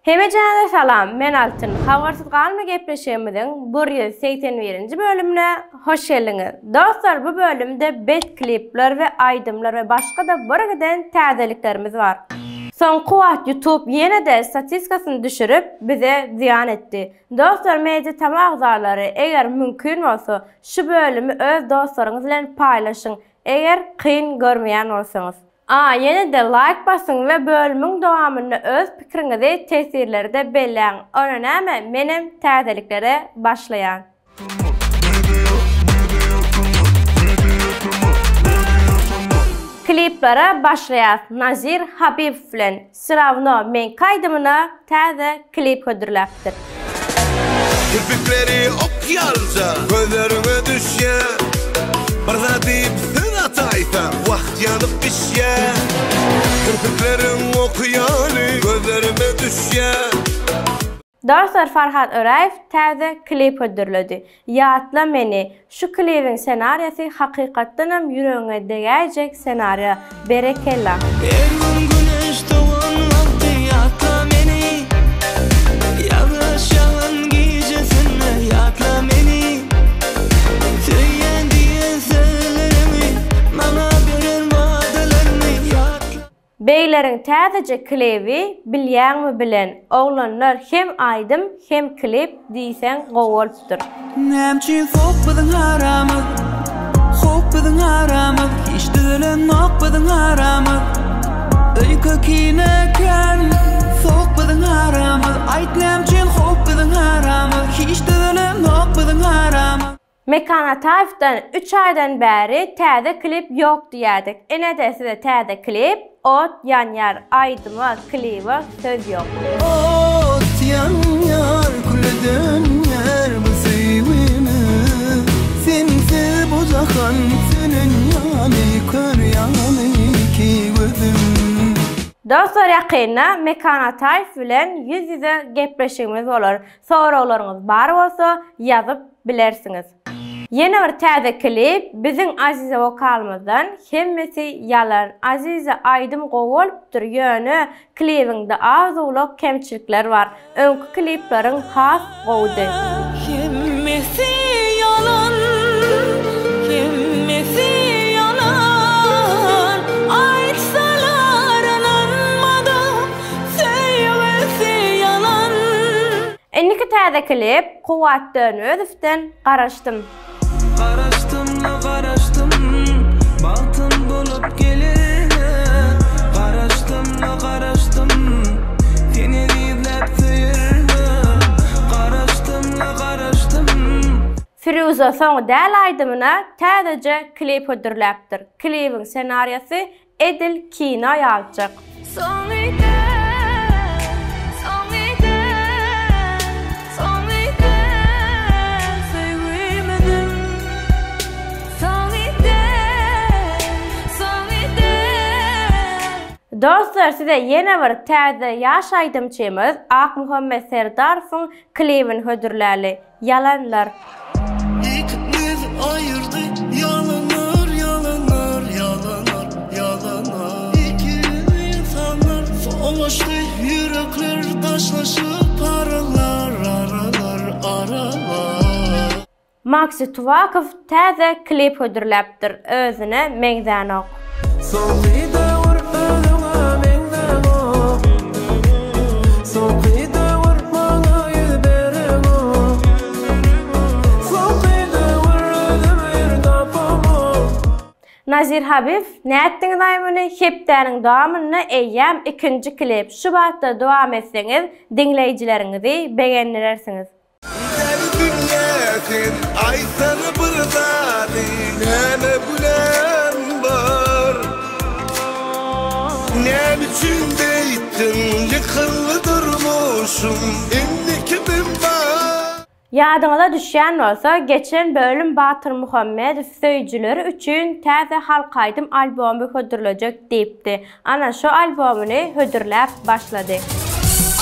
Hemejäňize salam, men Altyn. Habarsyz galma gepleşigimiziň 181-nji bölümine hoş geldiňiz. Dostlar bu bölümde bet klipler we aýdymlar we başga-da bir giden täzeliklerimiz bar. Soňky wagt YouTube ýene-de statistikasyny düşürip bize zyýan etdi. Dostlar Media Tama agzalary eger mümkin bolsa şu bölümi öz dostlaryňyz bilen paýlaşyň eger kyn görmeýän bolsaňyz. A ýene-de laýk basyň we bölümiň dowamynda öz pikiriňizi teswirlerde belläň. Onda näme menem täzeliklere başlaýan. Kliplere başlaýas Nazir Habibow bilen Srawno meňki aýdymyna täze klip hödürläpdir. Kirpikleri ok ýalyja gözleriňe düşýär Bir zat diýip söz ataýsaň wagt ýanyp bişýär Kirpikleriň oky ýaly gözlerime düşýär. Dostlar Farhat Öräýew täze klip hödürledi. Ýatla meni. Şu klibiň senariýasy hakykatdanam ýüregiňe degäýjek senariýa. Berekella. Her gün güneş dogan wagty ýatla meni Ýagyş ýagan gijesinde ýatla meni Söýýän diýen sözleriňi maňa beren wadalaryňy ýatla. Begleriň täzeje klibi bilýäňmi bilen oglanlar hem aýdym hem klip diýseň gowy bolupdyr. Näme üçin sowuk biziň aramyz Howp biziň aramyz Hiç düzelenok biziň aramyz Öýke kine kän Sowuk biziň aramyz Aýt näme üçin howp biziň aramyz Hiç düzelenok biziň aramyz. Mekan Ataýewden üç aýdan bäri täze klip ýok diýýädik. Ine-de size täze klip, Ot ýanýar aýdyma, kliba söz ýok. Ot ýanýar, küle dönýär bu söýgimiz Sensiz bu jahan sönen ýaly, kör ýaly iki gözüm. Dostlar ýakynda Mekan Ataýew bilen ýüz-ýüze gepleşigimiz bolar. Soraglaryňyz bar bolsa ýazyp bilersiňiz. Ýene bir täze klip biziň Aziza wokalymyzdan hemmesi ýalan Aziza aýdym gowy bolupdyr ýöne klibiňde az owlak kemçilikler bar öňki klipleriň has gowudy. Hemmesi ýalan hemmesi ýalan aýtsalar ynanmada Söýgüsi ýalan. Indiki täze klip Kuwwat Dönmezowden Garaşdym. Garaşdym-la garaşdym, bagtym bolup gelerine Garaşdym-la garaşdym, seni ezizläp söýerine Garaşdym-la garaşdym. Firuza soňy däl aýdymyna täzeje klip hödürläpdir. Klibiň senariýasy Edil kino ýalyjak. Soňy däl, soňy däl, soňy däl söýgimiziň. Soňy däl, soňy däl. Dostlar size ýene bir täze ýaş aýdymçymyz Akmuhammet Serdarowyň klibini hödürläli. Ýalanlar. Ikimiz aýyrdy ýalanlar ýalanlar ýalanlar ýalanlar Iki ynsanlar sowaşdy ýürekler daşlaşyp paralar aralar aralar. Maksy Tuwakow täze klip hödürläpdir özüne meňzänok. Soňky döwür özüňe meňzäňok Soňky döwür maňa ýüz bereňok Soňky döwür özümi ýer tapamok. Nazir Habibow nätdiňizaý muny hepdäniň dowamynda eýýäm ikinji klip şu batda dowam etseňiz diňleýjileriňizi begendirersiňiz. Däli dünýä sen aýtsana bir zady näme günäm bar Näme üçin beýtdiň ýykyldy durmuşym indi kimim bar. Ýadyňyza düşýän bolsa, geçen bölüm Batyr Muhammedow söýüjileri üçin täze halk aýdym albomy hödürlejek diýipdi. Ana şo albomyny hödürläp başlady.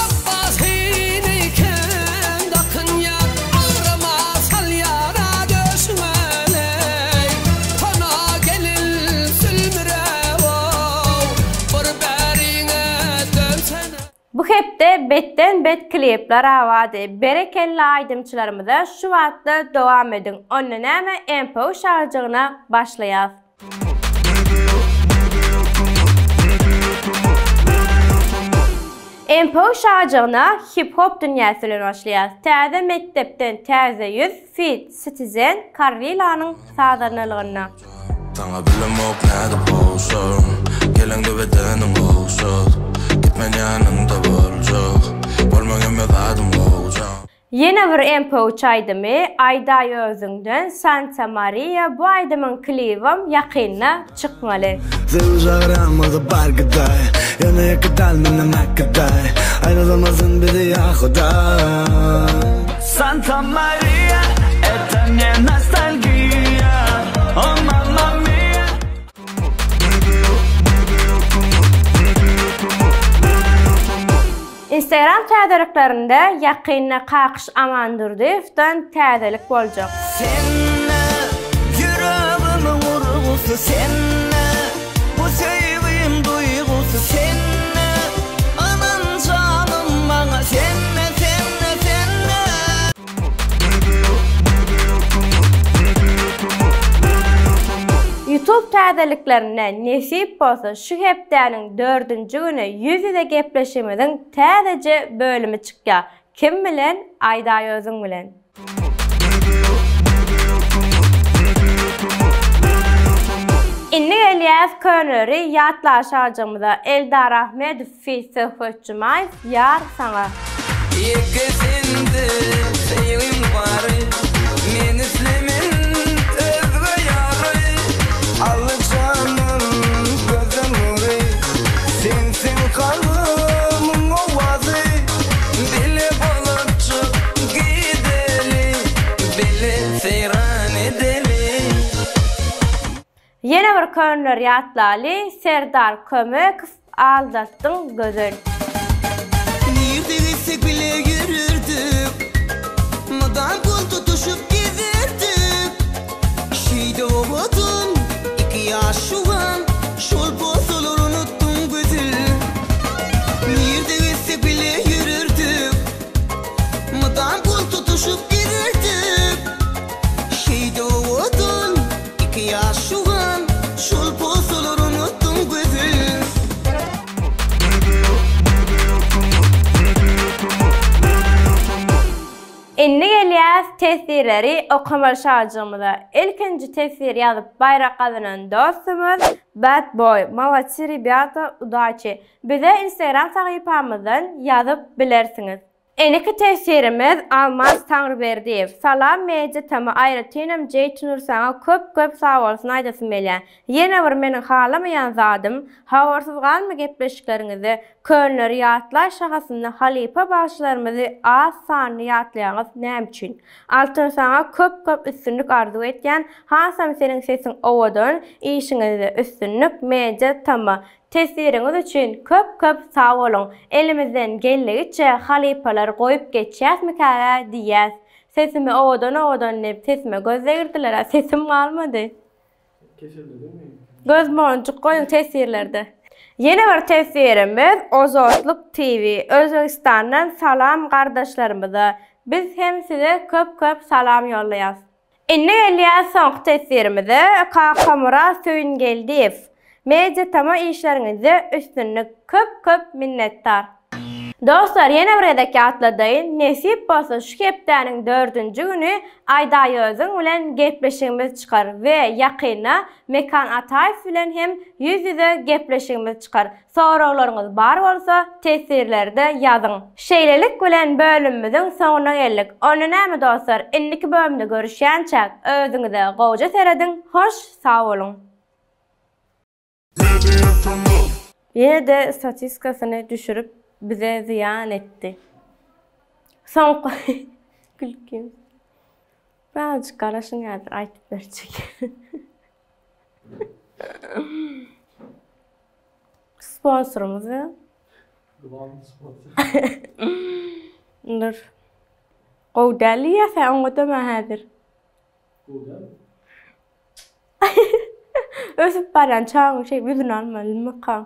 Apbas hini kän dakynýar, Agrama salýar-a döşüňe leý. Tona gelin sülmüre-ow, Bir bäriňe dönsene. Bu. hepde betden bet klipler abady. Berekella aýdymçylarymyza şu batda dowam ediň. Onda näme MPU şagjygyna başlaýas. MPU şajygyna hip-hop dünýäsi bilen başlaýas. Täze mekdepden täze ýüz feat. Citizen Karrilanyň sazandalygynda. Saňa bilemok nädip gowşaryn Geleňde bedenim gowşar Gitmen ýanyňda boljak Bolmaň hemme zadym gowja. Ýene bir MP3 aýdymy Aýdaý özüňden Santa Maria bu aýdymyň klibam ýakynda çykmaly. Züljaramyzy bar gidaý Ýöne ýeke däl menem äkidaý Aýrylamazyn bizi ýa Hudaý. Santa Maria, это не nostalgiýa, oh mamma mia. Instagram täzeliklerinde ýakynda Kakyş Amandurdyýewden täzelik boljak. Sende ýüregimiň urgusy sende Bu söýgim duýgusy sende Ynan janym maňa sende sende sende. Youtube täzeliklerinde nesip bolsa şu hepdäniň dördünji güni ýüz-ýüze gepleşigimiziň täzeje bölümi çykýar. Kim bilen? Aýdaý özüň bilen. Indi gelýäs köneleri ýatlaşajygymyza Eldar Ahmedow feat Söhbet Jumaýew Ýar saňa. Ýeke sende söýgim bary Men islemen özge ýary Al janym gözüm nury Sensiň kalbymyň owazy Bile bolup çyk gideli Bile seýran edeli. Ýene bir köneleri ýatlaly Serdar Kömekow aldatdyň gözel. Nirde gitsek bile ýörerdik Mydam gol tutuşyp gezerdik Şeýde owadan iki ýaş juwan Şol posalar unutdyň gözel Nirde gitsek bile ýörerdik Mydam gol tutuşyp gezerdik Şeýde owadan Iki ýaş juwan şol posalar unutdyň gözel. Indi gelýäs teswirleri okamaly şajygymyza. Ilkinji teswir ýazyp baýrak gazanan dostumyz Bad boy molodsi rebýata udaçi. Bize instagram sahypamyzdan ýazyp bilersiňiz. Indiki teswirimiz Almaz Taňryberdiýew. Salam Media tm aýratynam Jeýtnur saňa köp köp sagbolsun aýdasym gelýär. Ýene bir meniň halamaýan zadym, habarsyz galma gepleşikleriňizde könleri ýatlaý şahasynda halypa bagşylarymyzy az sanly ýatlaýaňyz näme üçin? Altyn saňa köp köp üstünlik arzuw etýän hasam seniň sesiň owadan işiňizde üstünlik Media tm Teswiriňiz üçin köp köp sag boluň. Elimizden geldigiçe halypalary goýup geçýäsmikägä diýýäs. Sesimi owadan owadan diýip sesime göz degirdilerä sesim galmady. Göz monjuk goýuň teswirlerde. Ýene bir teswirimiz Ozodlyk TV Özbegistandan salam gardaşlarymyza biz hem size köp köp salam ýollaýas. Indi gelýäs soňky teswirimize, Kakamyrat Söýüngeldiýew. Media tama işleriňizde üstünlik. Köp köp minnetdar. Dostlar ýene bir gezek ýatladaýyn, nesip bolsa şu hepdäniň dördünji güni Aýdaýözüň bilen gepleşigimiz çykar we ýakynda Mekan Ataýew bilen hem ýüz-ýüze gepleşigimiz çykar. Soraglaryňyz bar bolsa teswirlerde ýazyň. Şeýlelik bilen bölümimiziň soňuna geldik. Onda näme dostlar indiki bölümde görüşýänçäk özüňize gowja serediň hoş sag boluň. Ýene-de statiskasyny düşürip bize zyýan etdi. Soňky gülkim. Birazjyk garaşyň häzir aýtyp berjek. Sponsorumyz ya. Dur. Gowy däl diýýär sen oňa deme häzir. Gowy däl. Ösüp barýan çagaň şeýdip ýüzüni almalymyka?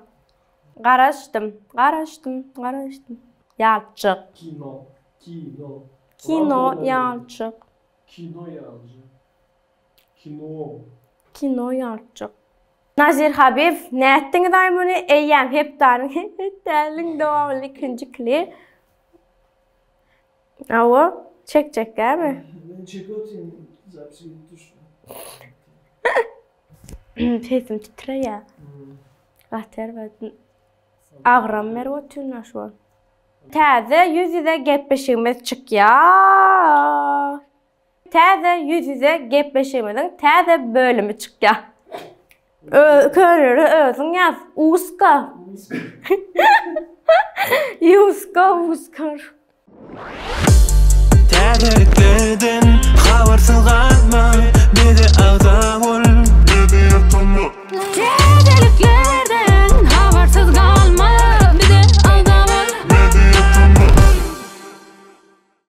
Garaşdym, garaşdym, garaşdym. Ýalçyk. Kino. Kino. Kino ýalçyk. Kino ýalyjy. Kino. Kino ýalçyk. Nazir Habibow nätdiňizaý muny eýýäm hepdaniň hepdäniň dowamynda ikinji klip. Hawa, çekjek dämi? Men çekip otyryn, zapis gidip dur. Sesim titreýär. Gaty erbet. Agram berip otyryn şu wagt. Täze ýüz-ýüze gepleşigimiz çykýar. Täze ýüz-ýüze gepleşigimiziň täze bölümi çykýar. Köneleri özüň ýaz. Uska. Ýuska, uska. Täzeliklerden.